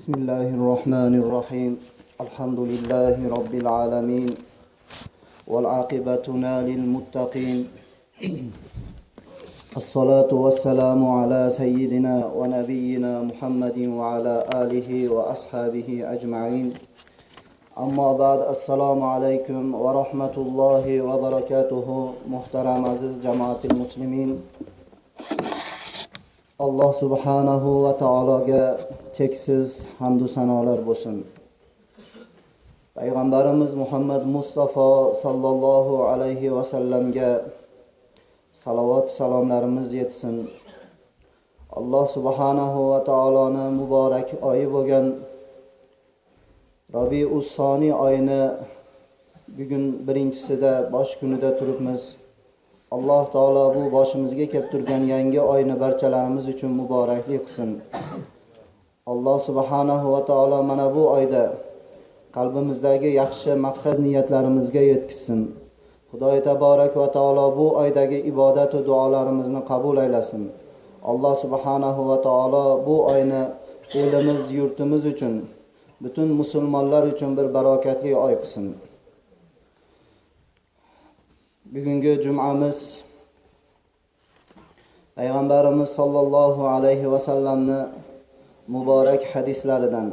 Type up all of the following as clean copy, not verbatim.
بسم الله الرحمن الرحيم. الحمد لله رب العالمين والعاقبة للمتقين. الصلاة والسلام على سيدنا ونبينا محمد وعلى آله وأصحابه أجمعين. أما بعد، السلام عليكم ورحمة الله وبركاته. محترم عزيز جماعة المسلمين، Alloh subhanahu va taologa cheksiz hamdu sanolar bo'lsin. Payg'ambarimiz Muhammad Mustafa sallallohu alayhi va sallamga salovat salomlarimiz yetsin. Alloh subhanahu va taoloni muborak oyi bo'lgan Rabius Soniy oyini bugun birinchisida, bosh kunida turibmiz. Alloh taolo bu boshimizga kelib turgan yangi oyni barchalarimiz uchun muborakli qilsin. Alloh subhanahu va taolo mana bu oyda qalbimizdagi yaxshi maqsad niyatlarimizga yetkazsin. Xudoy taborak va taolo bu oydagi ibodat va duolarimizni qabul aylasin. Alloh subhanahu va taolo bu oyni elimiz, yurtimiz uchun, butun musulmonlar uchun bir barokatli oy qilsin. Bugungi jumamiz Payg'ambarimiz sollallohu alayhi va sallamni muborak hadislaridan.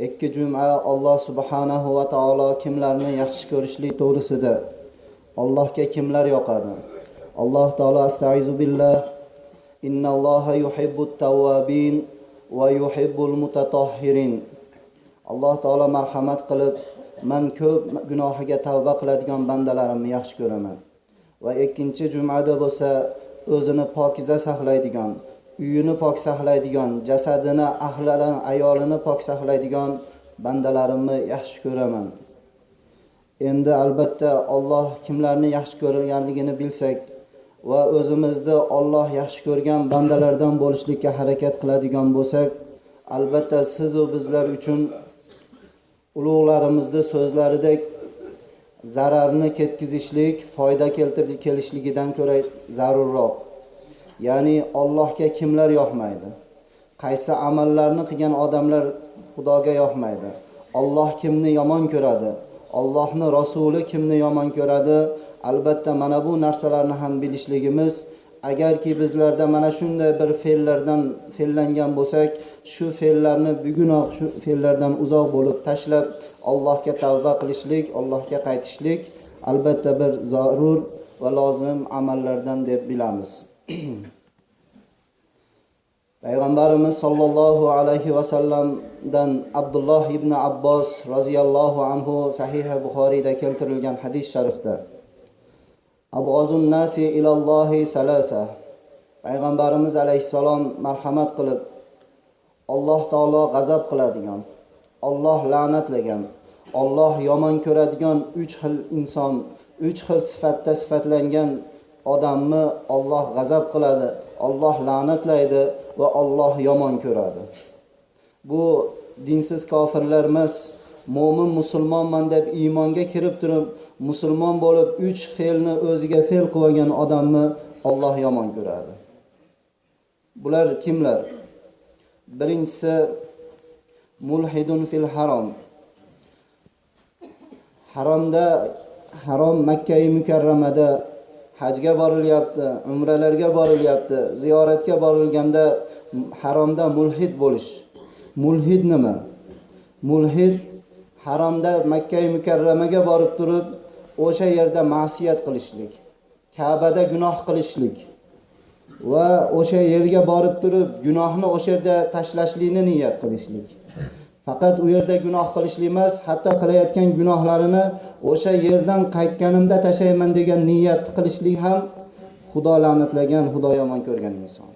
Ikki juma Alloh subhanahu va taolo kimlarni yaxshi ko'rishlik to'g'risida, Allohga kimlar yoqadi? Alloh taolo astaizu billah: Innalloha yuhibbut tawwabin va yuhibbul mutatahhirin. Alloh taolo marhamat qilib, men ko'p gunohiga tavba qiladigan bandalarimni yaxshi ko'raman. Va ikkinchi jumada bo'lsa, o'zini pokiza saqlaydigan, uyini pok saqlaydigan, jasadini, ahlini, ayolini pok saqlaydigan bandalarimni yaxshi ko'raman. Endi albatta Alloh kimlarni yaxshi ko'rganligini bilsak va o'zimizni Alloh yaxshi ko'rgan bandalardan bo'lishlikka harakat qiladigan bo'lsak, albatta siz va bizlar uchun ulug'larimizni so'zlaridek zararni ketkazishlik foyda keltirib kelishligidan ko'ra zarurroq. Ya'ni Allohga kimlar yoqmaydi? Qaysi amallarni qilgan odamlar Xudoga yoqmaydi? Alloh kimni yomon ko'radi? Allohni rasuli kimni yomon ko'radi? Albatta mana bu narsalarni ham bilishligimiz, agarki bizlarda mana shunday bir fe'llardan fe'llangan bo'lsak, shu fe'llarni bugunoq shu fe'llardan uzoq bo'lib tashlab, Allohga tavba qilishlik, Allohga qaytishlik albatta bir zarur va lozim amallardan deb bilamiz. Payg'ambarimiz sollallohu alayhi va sallamdan Abdulloh ibn Abbos roziyallohu anhu Sahih Buxoriyda keltirilgan hadis sharifda: Abg'azun nasi ilallohi salasa. Payg'ambarimiz alayhissalom marhamat qilib, Alloh taolo g'azab qiladigan, Alloh la'natlagan, Alloh yomon ko'radigan 3 xil inson, 3 xil sifatda sifatlangan odamni Alloh g'azab qiladi, Alloh la'natlaydi va Alloh yomon ko'radi. Bu dinsiz kofirlar emas, mo'min musulmonman deb iymonga kirib turib, musulmon bo'lib 3 fe'lni o'ziga fe'l qilgan odamni Alloh yomon ko'radi. Bular kimlar? Birinchisi mulhidun fil harom. Haromda, harom Makka-i Mukarramada hajga borilyapti, umralarga borilyapti, ziyoratga borilganda haromda mulhid bo'lish. Mulhid nima? Mulhid haromda Makka-i Mukarramaga borib turib, o'sha yerda ma'siyat qilishlik, Ka'bada gunoh qilishlik va o'sha yerga borib turib gunohni o'sha yerda tashlashlikni niyat qilishlik. Faqat u yerda gunoh qilishlik emas, hatto qilayotgan gunohlarini o'sha yerdan qaytganimda tashlayman degan niyat qilishlik ham Xudo la'natlagan, Xudo yomon ko'rgan inson.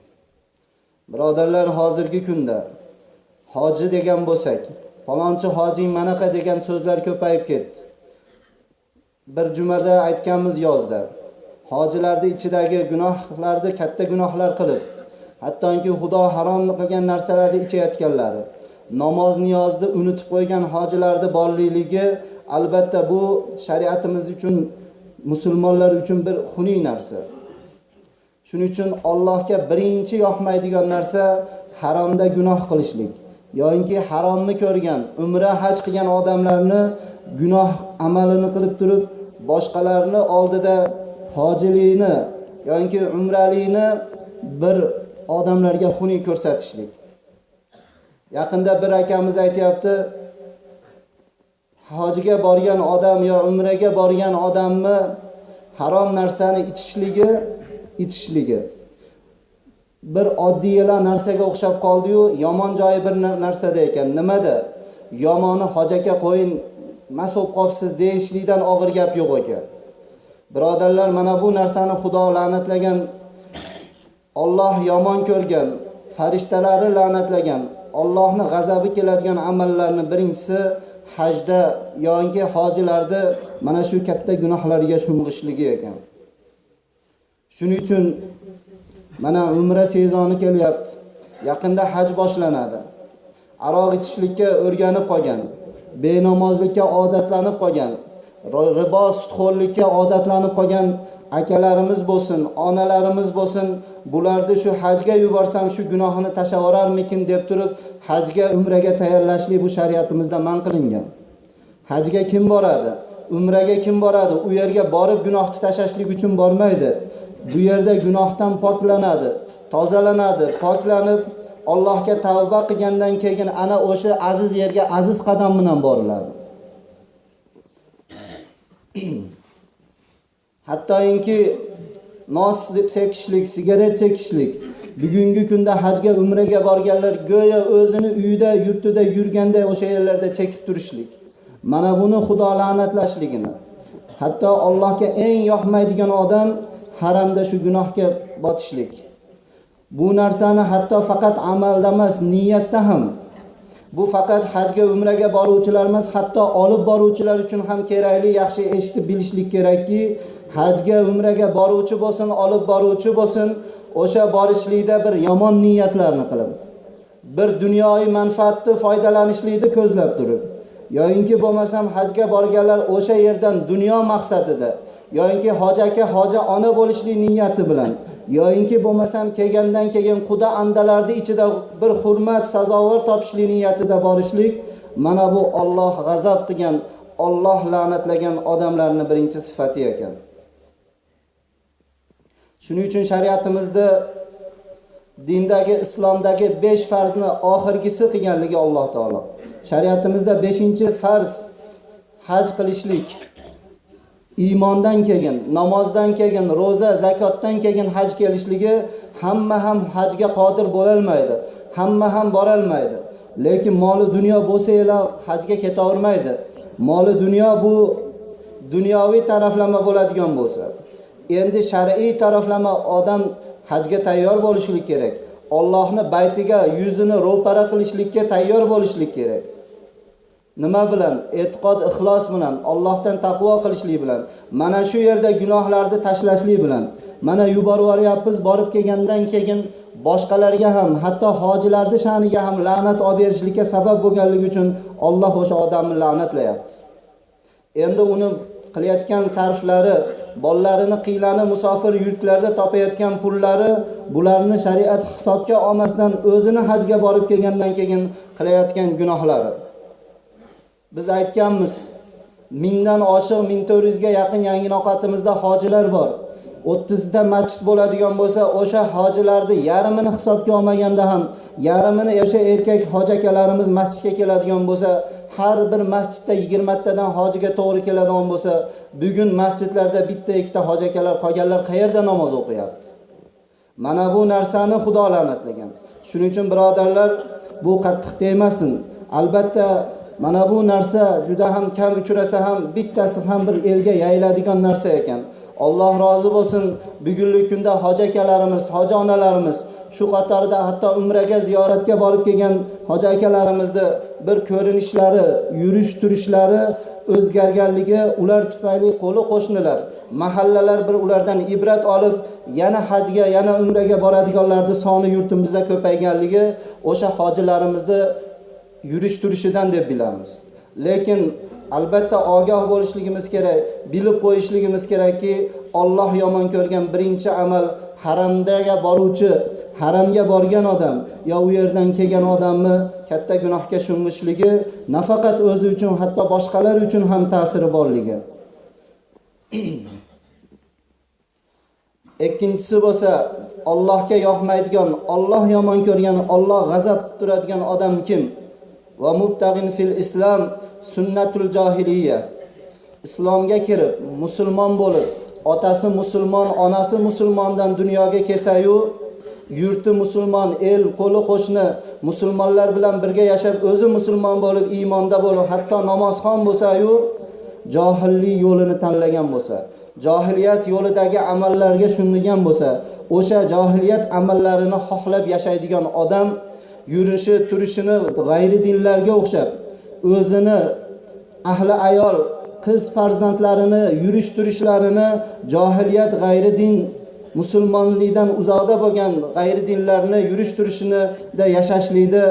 Birodarlar, hozirgi kunda hoji degan bo'lsak, falonchi hojing manaqa degan so'zlar ko'payib ketdi. Bir jumada aytganmiz yozda, hojilarning ichidagi gunohlarni katta gunohlar qilib, hattoki Xudo harom qilgan narsalarni ichayotganlari, namoz niyozni unutib qo'ygan hojilarning borlikligi albatta bu shariatimiz uchun, musulmonlar uchun bir xunuk narsa. Shuning uchun Allohga birinchi yoqmaydigan narsa haromda gunoh qilishlik. yoinki haromni ko'rgan, umra haj qilgan odamlarni gunoh amalini qilib turib, boshqalarni oldida hojilikni yoinki umralikni bir odamlarga xunuk ko'rsatishlik. Yaqinda bir akamiz aytayapti, hojiga borgan odam yo umraga borgan odamni harom narsani ichishligi bir oddiyla narsaga o'xshab qoldi-yu, yomon joyi bir narsada ekan. Nimada? Yomoni hoji aka qo'yin, mas bo'lib qolibsiz deyishlikdan og'ir gap yo'q ekan. Birodarlar, mana bu narsani Xudo la'natlagan, Alloh yomon ko'rgan, farishtalari la'natlagan, Allohning g'azabi keladigan amallarning birinchisi hajda yoki hojilarda mana shu katta gunohlarga sho'ng'ishligi ekan. Shuning uchun mana umra sezoni kelyapti. Yaqinda haj boshlanadi. Aroq ichishlikka o'rganib qolgan, benamozlikka odatlanib qolgan, ribo sudxo'rlikka odatlanib qolgan akalarimiz bo'lsin, onalarimiz bo'lsin, bularni shu hajga yuborsam shu gunohini tashlavorarmikin deb turib hajga, umraga tayyorlashlik bu shariatimizda man qilingan. Hajga kim boradi? Umraga kim boradi? U yerga borib gunohni tashlashlik uchun bormaydi. Bu yerda gunohdan poklanadi, tozalanadi, poklanib Allohga tavba qilgandan keyin ana o'sha aziz yerga aziz qadam bilan boriladi. Hattoki nos deb chekishlik, sigaret chekishlik, bugungi kunda hajga, umraga borganlar go'yo o'zini uyida, yurtida yurganda o'sha yerlarda chekib turishlik. Mana buni Xudo la'natlashligini. Hatto Allohga eng yoqmaydigan odam haramda shu gunohga botishlik. Bu narsani hatto faqat amalda emas, niyatda ham. Bu faqat hajga, umraga boruvchilar emas, hatto olib boruvchilar uchun ham kerakli, yaxshi eshitib bilishlik kerakki, hajga, umraga boruvchi bo'lsin, olib boruvchi bo'lsin, o'sha borishlikda bir yomon niyatlarni qilib, bir dunyoviy manfaatni foydalanishlikni ko'zlab turib, yoinki bo'lmasam hajga borganlar o'sha yerdan dunyo maqsadida, yoinki hoji aka, hoji ona bo'lishlik niyati bilan, yoinki bo'lmasam kelgandan keyin quda andalarning ichida bir hurmat, sazovor topishlik niyatida borishlik, mana bu Alloh g'azab qilgan, Alloh la'natlagan odamlarning birinchi sifati ekan. Shuning uchun shariatimizda dindagi, islomdagi 5 farzni oxirgisi qilganligi Alloh taolo. Shariatimizda 5-farz haj qilishlik. Iymondan keyin, namozdan keyin, ro'za, zakotdan keyin haj kelishligi hamma ham hajga qodir bo'lolmaydi, hamma ham borolmaydi. Lekin moli dunyo bo'lsa hajga ketavermaydi. Moli dunyo bu dunyoviy taraflama bo'ladigan bo'lsa, endi shar'iy taraflama odam hajga tayyor bo'lishlik kerak. Allohning baytiga yuzini ro'para qilishlikka tayyor bo'lishlik kerak. Nima bilan? E'tiqod, ixlos bilan, Allohdan taqvo qilishlik bilan, mana shu yerda gunohlarni tashlashlik bilan. Mana yuborib, borib kelgandan keyin boshqalarga ham, hatto hojilarning sha'niga ham la'nat olib berishlikka sabab bo'lganligi uchun Alloh o'sha odamni la'natlayapti. Endi uni qilayotgan sarflari, bolalarini qiylanib musofir yurtlarda topayotgan pullari, bularni shariat hisobga olmasdan o'zini hajga borib kelgandan keyin qilayotgan gunohlari. Biz aytganmiz, 1000dan oshiq, 1400 ga yaqin yangi noqatimizda hojilar bor. 30 ta masjid bo'ladigan bo'lsa, o'sha hojilarni yarmini hisobga olmaganda ham, yarmini o'sha erkak hoji akalarimiz masjidga keladigan bo'lsa, har bir masjidda 20 tadan hojiga to'g'ri keladigan bo'lsa, bugun masjidlarda bitta ikkita hoji akalar qolganlar qayerda namoz o'qiyapti? Mana bu narsani Xudo la'natlagan. Shuning uchun birodarlar, bu qattiq tegmasin. Albatta mana bu narsa juda ham kam uchrasa ham bittasi ham bir elga yayiladigan narsa ekan. Alloh rozi bo'lsin, bugungi kunda hoji akalarimiz, hoji onalarimiz, shu qatorda hatto umraga, ziyoratga borib kelgan hoji akalarimizni bir ko'rinishlari, yurish turishlari o'zgarganligi, ular tufayli qo'li qo'shnilar, mahallalar bir ulardan ibrat olib, yana hajga, yana umraga boradiganlarning soni yurtimizda ko'payganligi o'sha hojilarimizni yurish turishidan deb bilamiz. Lekin albatta ogoh bo'lishligimiz kerak, bilib qo'yishligimiz kerakki, Alloh yomon ko'rgan birinchi amal haramga boruvchi, haramga borgan odam yo u yerdan kelgan odamni katta gunohga sho'ng'ishligi nafaqat o'zi uchun, hatto boshqalar uchun ham ta'siri borligi. Ikkinchisi bo'lsa, Allohga yoqmaydigan, Alloh yomon ko'rgan, Alloh g'azab qilib turadigan odam kim? Va mubtag'in fil islom sunnatul johiliya. Islomga kirib, musulmon bo'lib, otasi musulmon, onasi musulmondan dunyoga kelsa-yu, yurti musulmon, el, qo'li qo'shni musulmonlar bilan birga yashab, o'zi musulmon bo'lib, iymonda bo'lib, hatto namozxon bo'lsa-yu, johillik yo'lini tanlagan bo'lsa, johiliyat yo'lidagi amallarga sho'ng'igan bo'lsa, o'sha johiliyat amallarini xohlab yashaydigan odam yurishi, turishini g'ayri dinlarga o'xshab, o'zini ahli ayol, qiz farzandlarini yurish turishlarini johiliyat, g'ayri din, musulmonlikdan uzoqda bo'lgan g'ayri dinlarni yurish turishini da yashashlikni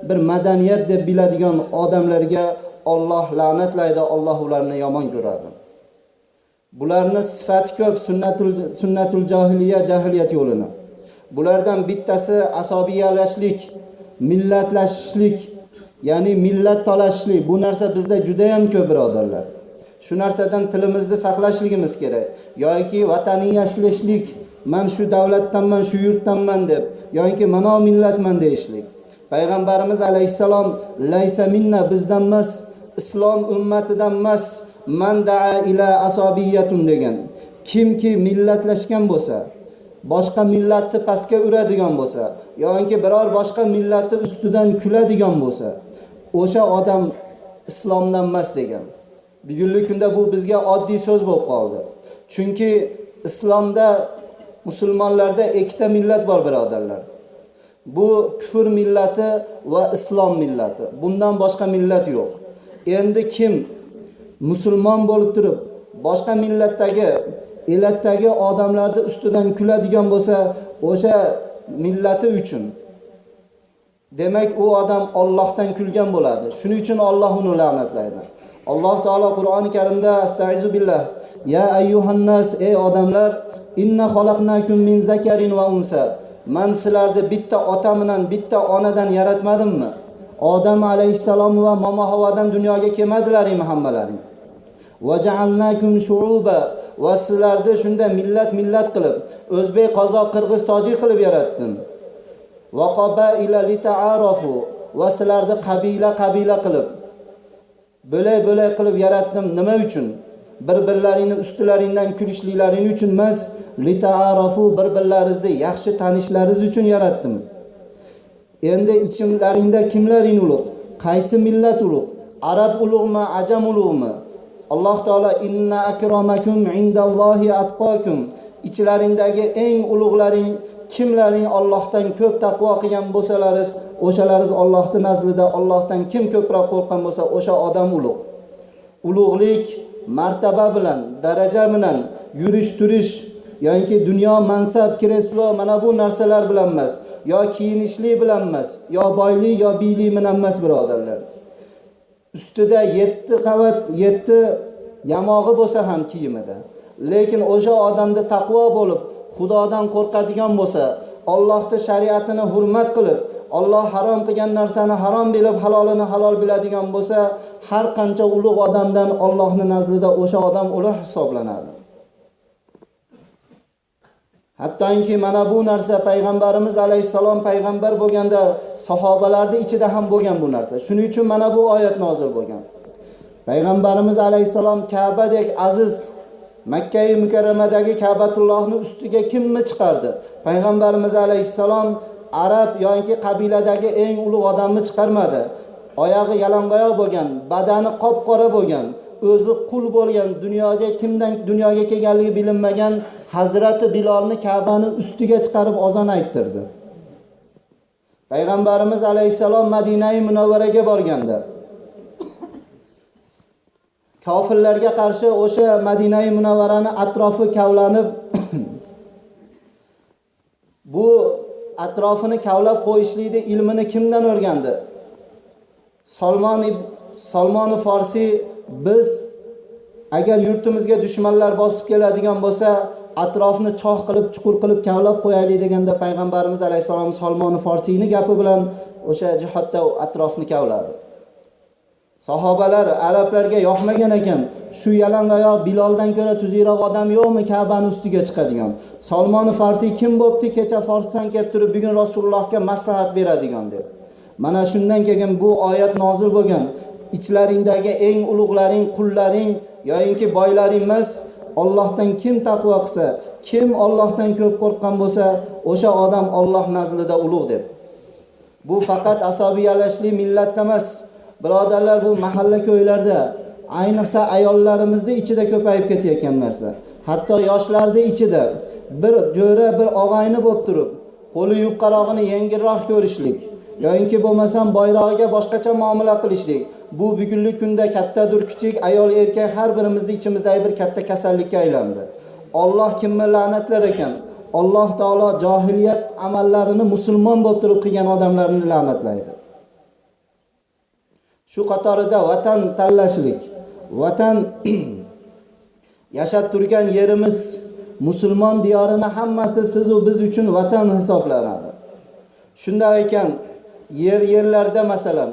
bir madaniyat deb biladigan odamlarga Alloh la'natlaydi, Alloh ularni yomon ko'radi. Bularni sifati ko'p, sunnatul johiliya, jahiliyat yo'lini. Bulardan bittasi asabiyalashlik, millatlashishlik, ya'ni millat talashishlik. Bu narsa bizda juda ham ko'p, birodarlar. Shu narsadan tilimizni saqlashligimiz kerak. Yoki vataniyalashlik, men shu davlatdanman, shu yurtdanman deb, yoki mana millatman deyishlik. Payg'ambarimiz alayhissalom laysa minna, bizdan emas, islom ummatidan emas, man daa ila asabiyatun degan. Kimki millatlashgan bo'lsa, boshqa millatni pastga uradigan bo'lsa, yoki biror boshqa millatni ustidan kuladigan bo'lsa, o'sha odam islomdan emas degan. Bugungi kunda bu bizga oddiy so'z bo'lib qoldi. Chunki islomda, musulmonlarda ikkita millat bor, birodarlar. Bu kufr millati va islom millati. Bundan boshqa millat yo'q. Endi kim musulmon bo'lib turib, boshqa millatdagi, elatdagi odamlarni ustidan kuladigan bo'lsa, o'sha millati uchun, demak u odam Allohdan kulgan bo'ladi. Shuning uchun Alloh uni la'natlaydi. Alloh taolo Qur'oni Karimda astaizu billah: ya ayyuhannas, ey odamlar, inna xalaqnakum min zakarin va unsa. Men sizlarni bitta ota bilan bitta onadan yaratmadimmi? Odam alayhissalom va momo Havodan dunyoga kelmadilaringmi hammalaring? Va ja'alnakum shu'uba, va sizlarni shunda millat millat qilib, o'zbek, qozoq, qirg'iz, tojik qilib yaratdim. Va qabaila lita'arafu, va sizlarni qabila qabila qilib, bo'lak bo'lak qilib yaratdim. Nima uchun? Bir-birlaringni ustilaringdan kulishliklaring uchun emas, lita'arafu, bir-birlaringizni yaxshi tanishlaringiz uchun yaratdim. Endi ichimlaringda kimlaring ulug'? Qaysi millat ulug'? Arab ulug'mi, ajam ulug'mi? Alloh taolo inna akramakum indallohi atqokum. Ichlaringdagi eng ulug'laring kimlaring Allohdan ko'p taqvo qilgan bo'lsalaringiz, o'shalaringiz Allohning nazdida Allohdan kim ko'proq qo'rqqan bo'lsa, o'sha odam ulug'. Ulug'lik martaba bilan, daraja bilan, yurish turish yoki dunyo mansab, kreslo, mana bu narsalar bilan emas, yo kiyinishlik bilan emas, yo boylik, yo biylik bilan emas, birodarlar. Ustida 7 qavat, 7 yamog'i bo'lsa ham kiyimida, lekin o'sha odamda taqvo bo'lib, Xudodan qo'rqadigan bo'lsa, Allohning shariatini hurmat qilib, Alloh harom qilgan narsani harom bilib, halolini halol biladigan bo'lsa, har qancha ulug' odamdan Allohning nazdida o'sha odam ulug' hisoblanadi. Hattoki mana bu narsa payg'ambarimiz alayhissalom payg'ambar bo'lganda sahobalarning ichida ham bo'lgan bu narsa. Shuning uchun mana bu oyat nozil bo'lgan. Payg'ambarimiz alayhissalom Ka'badek aziz Makka-i Mukarramadagi Ka'batullohning ustiga kimni chiqardi? Payg'ambarimiz alayhissalom arab yoki qabiladagi eng ulug' odamni chiqarmadi. Oyog'i yalang'oyoq bo'lgan, badani qop-qora bo'lgan, o'zi qul bo'lgan, dunyoga kimdan dunyoga kelganligi bilinmagan Hazrati Bilolni Ka'bani ustiga chiqarib ozon ayttirdi. Payg'ambarimiz alayhissalom Madinai Munavvaraga borganda kofirlarga qarshi o'sha Madinai Munavvarani atrofi kavlanib bu atrofini kavlab qo'yishlikni ilmini kimdan o'rgandi? Salmon Farsi, biz agar yurtimizga dushmanlar bosib keladigan bo'lsa, atrofni choh qilib, chuqur qilib kavlab qo'yaylik deganda payg'ambarimiz alayhissalom Salmon Farsiyning gapi bilan o'sha jihatda atrofni kavladi. Sahobalar arablarga yoqmagan ekan, shu yalangoyoq Biloldan ko'ra tuzukroq odam yo'qmi Ka'bani ustiga chiqadigan? Salmon Farsiy kim bo'pti kecha Forsdan kelib turib bugun Rasulullohga maslahat beradigan deb. Mana shundan keyin bu oyat nozil bo'lgan. Ichlaringdagi eng ulug'laring, qullaring yoyinki boylaring emas, Allohdan kim taqvo qilsa, kim Allohdan ko'p qo'rqqan bo'lsa, o'sha odam Alloh nazrida ulug' deb. Bu faqat asabiyalashli millatda emas, birodarlar, bu mahalla ko'ylarda, ayniqsa ayollarimizni ichida ko'payib ketayotgan narsa. Hatto yoshlarning ichida bir jo'ra, bir og'ayni bo'lib turib, qo'li yupqarog'ini yengilroq ko'rishlik, yoinki bo'lmasam boyrog'iga boshqacha muomala qilishlik. Bu bugungi kunda kattadir kichik, ayol erkak har birimizning ichimizdagi bir katta kasallikka aylandi. Alloh kimni la'natlar ekan? Alloh taolo johiliyat amallarini musulmon bo'lib turib qilgan odamlarni la'natlaydi. Shu qatorida vatan tanlashlik, vatan yashab turgan yerimiz musulmon diyorini hammasi siz u biz uchun vatan hisoblanadi. Shunday ekan, yerlarda masalan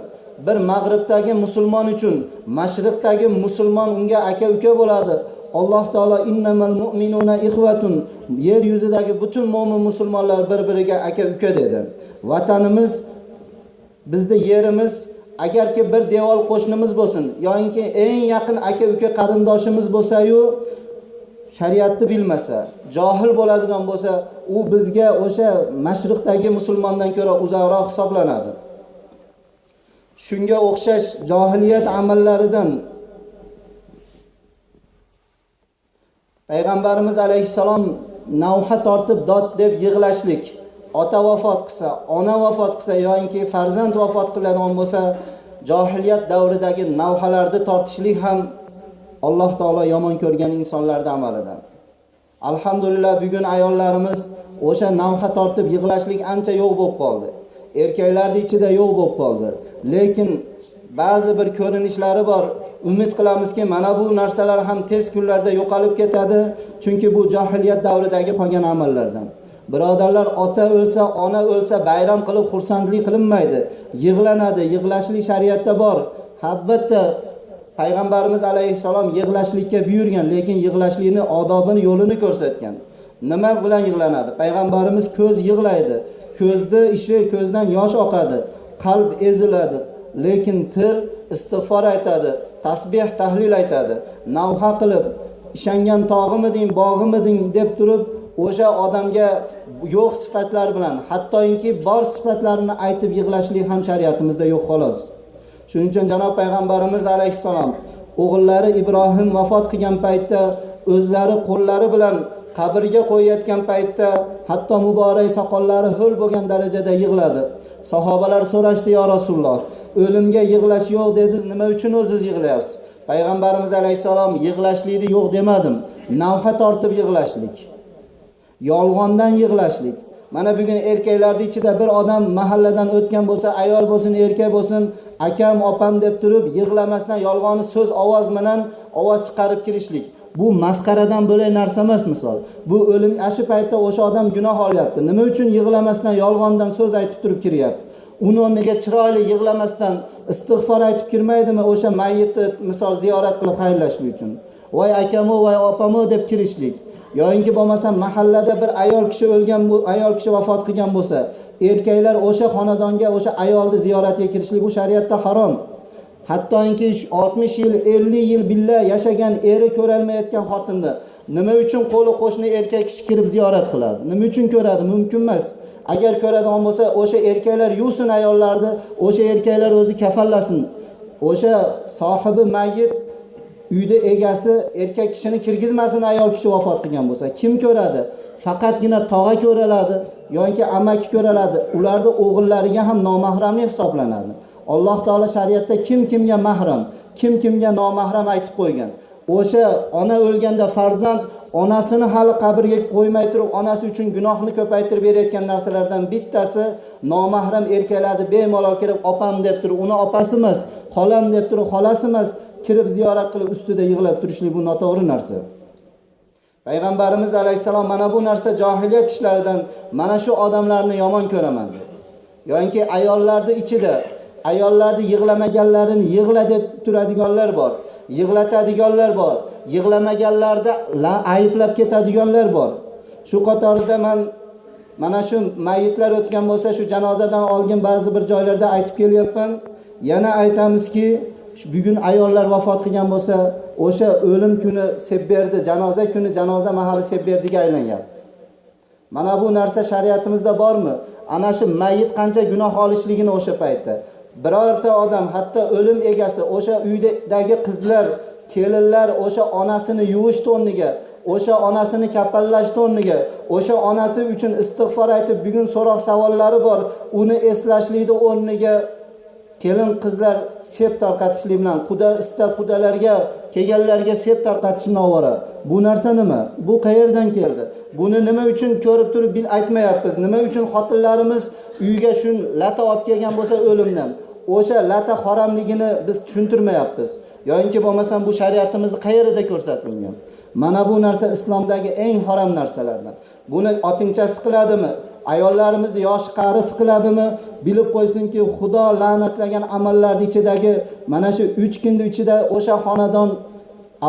bir mag'ribdagi musulmon uchun mashriqdagi musulmon unga aka uka bo'ladi. Alloh taolo innamal mu'minuna ikhvatun, yer yuzidagi butun mo'min musulmonlar bir-biriga aka uka dedi. Vatanimiz, bizda yerimiz, agarki bir devor qo'shnimiz bo'lsin, yoinki eng yaqin aka uka qarindoshimiz bo'lsa-yu, shariatni bilmasa, johil bo'ladigan bo'lsa, u bizga o'sha mashriqdagi musulmondan ko'ra uzoqroq hisoblanadi. Shunga o'xshash johiliyat amallaridan Payg'ambarimiz alayhissalom navha tortib dod deb yig'lashlik, ota vafot qilsa, ona vafot qilsa yoinki farzand vafot qiladigan bo'lsa, johiliyat davridagi navhalarni tortishlik ham Alloh taolo yomon ko'rgan insonlarning amalidan. Alhamdulillah, bugun ayollarimiz o'sha navha tortib yig'lashlik ancha yo'q bo'lib qoldi. Erkaklarning ichida yo'q bo'lib qoldi. Lekin ba'zi bir ko'rinishlari bor. Umid qilamizki, mana bu narsalar ham tez kunlarda yo'qolib ketadi, chunki bu johiliyat davridagi qolgan amallardan. Birodarlar, ota o'lsa, ona o'lsa bayram qilib xursandlik qilinmaydi. Yig'lanadi, yig'lashlik shariatda bor. Albatta Payg'ambarimiz alayhissalom yig'lashlikka buyurgan, lekin yig'lashlikni odobini, yo'lini ko'rsatgan. Nima bilan yig'lanadi? Payg'ambarimiz ko'z yig'laydi. Ko'zda ishi, ko'zdan yosh oqadi, qalb eziladi, lekin til istig'for aytadi, tasbih, tahlil aytadi. Navha qilib, ishongan tog'imiding, bog'imiding deb turib, o'sha odamga yo'q sifatlar bilan, hattoki bor sifatlarini aytib yig'lashlik ham shariatimizda yo'q xolos. Shuning uchun janob payg'ambarimiz alayhissalom o'g'illari Ibrohim vafot qilgan paytda o'zlari qo'llari bilan qabrga qo'yayotgan paytda hatto muborak soqollari ho'l bo'lgan darajada yig'ladi. Sahobalar so'rashdi: "Ya Rasululloh, o'limga yig'lash yo'q dedingiz, nima uchun o'zingiz yig'layapsiz?" Payg'ambarimiz alayhissalom yig'lashlikni yo'q demadim, navha tortib yig'lashlik, yolg'ondan yig'lashlik. Mana bugun erkaklarning ichida bir odam mahalladan o'tgan bo'lsa, ayol bo'lsin, erkak bo'lsin, akam, opam deb turib yig'lamasdan yolg'onni so'z ovoz bilan ovoz chiqarib kirishlik. Bu masxaradan bo'lak narsa emas misol. Bu o'lim shu paytda o'sha odam gunoh olyapti. Nima uchun yig'lamasdan yolg'ondan so'z aytib turib kiryapti? Uni o'rniga chiroyli yig'lamasdan istig'for aytib kirmaydimi o'sha mayyitni misol ziyorat qilib xayrlashlik uchun? Voy akamu, voy opamu deb kirishlik. Yoinki bo'lmasa mahallada bir ayol kishi o'lgan, ayol kishi vafot qilgan bo'lsa, erkaklar o'sha xonadonga o'sha ayolni ziyoratiga kirishlik bu shariatda harom. Hattoki 60 yil, 50 yil billa yashagan eri ko'rolmayotgan xotinni nima uchun qo'li qo'shni erkak kishi kirib ziyorat qiladi? Nima uchun ko'radi? Mumkin emas. Agar ko'radigan bo'lsa, o'sha erkaklar yuvsin ayollarni, o'sha erkaklar o'zi kafanlasin. O'sha sohibi mayyit uyda egasi erkak kishini kirgizmasin ayol kishi vafot qilgan bo'lsa. Kim ko'radi? Faqatgina tog'a ko'raladi yoki amaki ko'raladi. Ularni o'g'illariga ham nomahramlik hisoblanadi. Alloh taolo shariatda kim kimga mahram, kim kimga nomahram aytib qo'ygan. O'sha ona o'lganda farzand onasini hali qabrga qo'ymay turib onasi uchun gunohni ko'paytirib berayotgan narsalardan bittasi nomahram erkaklarni bemalol kirib opam deb turib, uni opasi emas, xolam deb turib, xolasi emas, kirib ziyorat qilib ustida yig'lab turishlik bu noto'g'ri narsa. Payg'ambarimiz alayhissalom mana bu narsa johiliyat ishlaridan, mana shu odamlarni yomon ko'raman dedi. Yoki ayollarning ichida ayollarni yig'lamaganlarini yig'la deb turadiganlar bor, yig'latadiganlar bor, yig'lamaganlarda ayblab ketadiganlar bor. Shu qatorida men mana shu mayitlar o'tgan bo'lsa, shu janozadan olgan ba'zi bir joylarda aytib kelyapman. Yana aytamizki, bugun ayollar vafot qilgan bo'lsa, o'sha o'lim kuni sebberdi, janoza kuni janoza mahali sebberdiga aylanyapti. Mana bu narsa shariatimizda bormi? Ana shu mayit qancha gunoh olishligini o'sha paytda birorta odam, hatto o'lim egasi, o'sha uydagi qizlar, kelinlar o'sha onasini yuvish o'rniga, o'sha onasini kapanlash o'rniga, o'sha onasi uchun istig'for aytib bugun so'roq savollari bor, uni eslashlikni o'rniga kelin qizlar sep tarqatishlik bilan quda istab qudalarga kelganlarga sep tarqatish bilan ovora. Bu narsa nima? Bu qayerdan keldi? Buni nima uchun ko'rib turib bil aytmayapmiz? Nima uchun xotinlarimiz uyga shun lata olib kelgan bo'lsa o'limdan, o'sha lata haromligini biz tushuntirmayapmiz? Yoki bo'lmasam bu shariatimizni qayerida ko'rsatilgan? Mana bu narsa islomdagi eng harom narsalardan. Buni otinchasi qiladimi? Ayollarimizni yoshi qarisi qiladimi? Bilib qo'ysinki, Xudo la'natlagan amallarning ichidagi mana shu 3 kunning ichida o'sha xonadon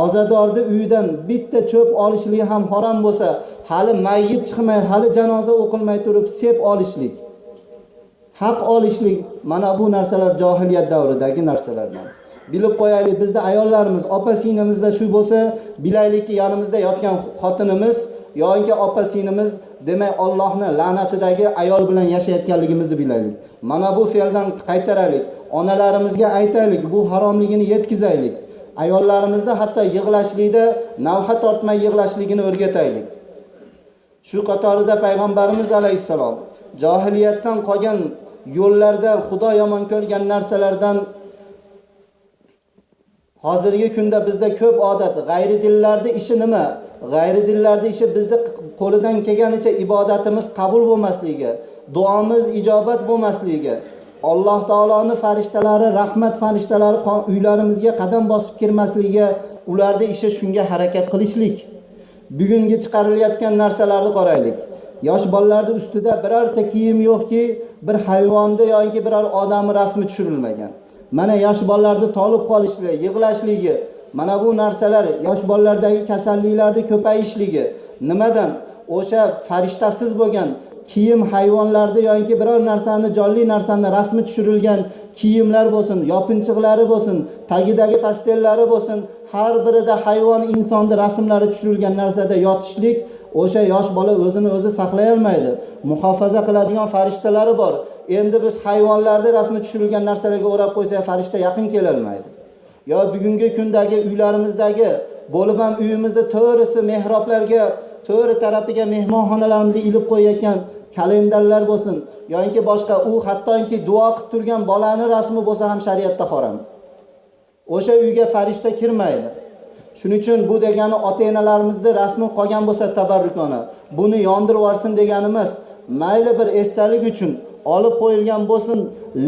azadorni uyidan bitta cho'p olishligi ham harom bo'lsa, hali mayyit chiqmay, hali janoza o'qilmay turib sep olishlik, haq olishlik, mana bu narsalar johiliyat davridagi narsalardan. Bilib qo'yaylik, bizda ayollarimiz, opa singlimizda shu bo'lsa, bilaylikki, yonimizda yotgan xotinimiz yoki opa singlimiz, demak Allohning la'natidagi ayol bilan yashayotganligimizni bilaylik. Mana bu fe'ldan qaytaraylik. Onalarimizga aytaylik, bu haromligini yetkazaylik. Ayollarimizni hatto yig'lashlikda navha tortmay yig'lashligini o'rgataylik. Shu qatorida payg'ambarimiz alayhissalom johiliyatdan qolgan yo'llardan, Xudo yomon ko'rgan narsalardan hozirgi kunda bizda ko'p odat, g'ayri dinlarning ishi nima? G'ayri dinlarning ishi bizni qo'lidan kelganicha ibodatimiz qabul bo'lmasligi, duomiz ijobat bo'lmasligi, Alloh taoloning farishtalari, rahmat farishtalari uylarimizga qadam bosib kirmasligiga, ularning ishi shunga harakat qilishlik. Bugungi chiqarilayotgan narsalarni qaraylik. Yosh bolalarning ustida birorta kiyim yo'qki, bir hayvonni yoki biror odamning rasmi tushirilmagan. Mana yosh bolalarni tolib qolishligi, yig'lashligi, mana bu narsalar yosh bolalardagi kasalliklarning ko'payishligi nimadan? O'sha farishtasiz bo'lgan kiyim, hayvonlarni yoki biror narsani, jonli narsani rasmi tushirilgan kiyimlar bo'lsin, yopinchiqlari bo'lsin, tagidagi pastellari bo'lsin, har birida hayvon, insonni rasmlari tushirilgan narsada yotishlik, o'sha yosh bola o'zini o'zi saqlay olmaydi. Muhofaza qiladigan farishtalari bor. Endi biz hayvonlarni rasmi tushirilgan narsalarga o'rab qo'ysak, farishta yaqin kela olmaydi. Yo bugungi kundagi uylarimizdagi bo'lib ham uyimizda to'g'risi mehroblarga, to'g'ri tarafiga mehmonxonalarimizni ilib qo'yayotgan kalendarlar bo'lsin, yoki boshqa, u hattoki duo qilib turgan bolani rasmi bo'lsa ham shariatda harom. O'sha uyga farishta kirmaydi. Shuning uchun bu degani ota-onalarimizni rasmi qolgan bo'lsa tabarrukona, buni yondirib yuborsin degani emas, mayli bir esdalik uchun olib qo'yilgan bo'lsin,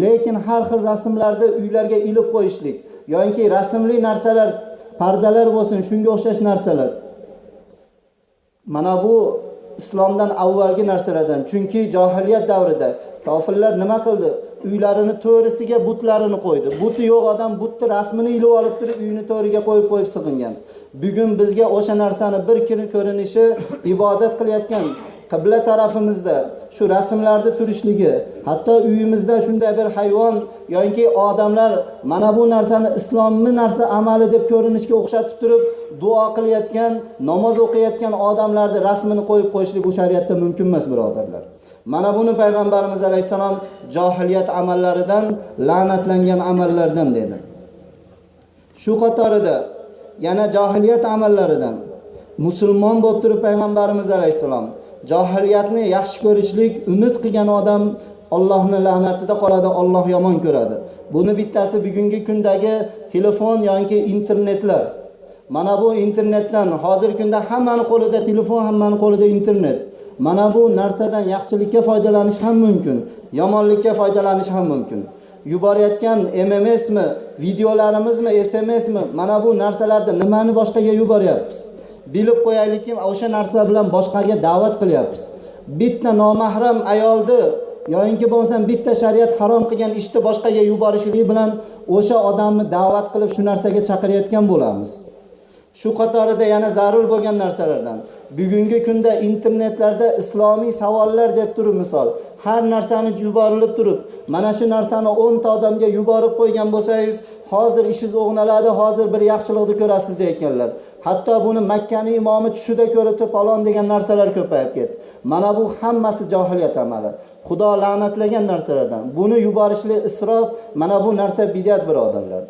lekin har xil rasmlarni uylarga ilib qo'yishlik yoki rasmli narsalar, pardalar bo'lsin, shunga o'xshash narsalar. Mana bu islomdan avvalgi narsalardan. Chunki johiliyat davrida kofirlar nima qildi? Uylarini to'risiga butlarini qo'ydi. Buti yo'q odam butni rasmini ilib olib turib uyini to'riga qo'yib qo'yib sig'ingan. Bugun bizga o'sha narsani bir ko'rinishi ibodat qilayotgan qibla tarafimizda shu rasmlarni turishligi, hatto uyimizda shunday bir hayvon yoki odamlar mana bu narsani islomni narsa amali deb ko'rinishga o'xshatib turib duo qilayotgan, namoz o'qiyotgan odamlarni rasmini qo'yib qo'yishlik bu shariatda mumkin emas, birodarlar. Mana buni payg'ambarimiz alayhissalom johiliyat amallaridan, la'natlangan amallardan dedi. Shu qatorida yana johiliyat amallaridan musulmon bo'lib turib payg'ambarimiz alayhissalom johiliyatni yaxshi ko'rishlik, umid qilgan odam Allohning la'natida qoladi, Alloh yomon ko'radi. Buni bittasi bugungi kundagi telefon yoki internetlar. Mana bu internetdan hozirgi kunda hammaning qo'lida telefon, hammaning qo'lida internet. Mana bu narsadan yaxshilikka foydalanish ham mumkin, yomonlikka foydalanish ham mumkin. Yuborayotgan MMSmi, videolarimizmi, SMSmi, mana bu narsalarni nimani boshqaga yuboryapmiz? Bilib qo'yaylikki, o'sha narsa bilan boshqaga da'vat qilyapmiz. Bitta nomahram ayolni yoyinki bo'lmasam bitta shariat harom qilgan ishni boshqaga yuborishlik bilan o'sha odamni da'vat qilib shu narsaga chaqirayotgan bo'lamiz. Shu qatorida yana zarur bo'lgan narsalardan bugungi kunda internetlarda islomiy savollar deb turib, misol har narsani yuborilib turib, mana shu narsani 10 ta odamga yuborib qo'ygan bo'lsangiz, hozir ishingiz o'ng'aladi, hozir bir yaxshilikni ko'rasiz deyotganlar. Hatto buni Makkani imomi tushida ko'ribdi falon degan narsalar ko'payib ketdi. Mana bu hammasi johiliyat amali. Xudo la'natlagan narsalardan. Buni yuborishlik isrof, mana bu narsa bid'at, birodarlar.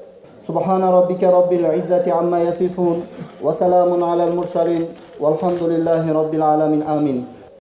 Subhana robbika robbil izzati amma yasifun va salamun alal mursalin valhamdulillahi robbil alamin. Amin.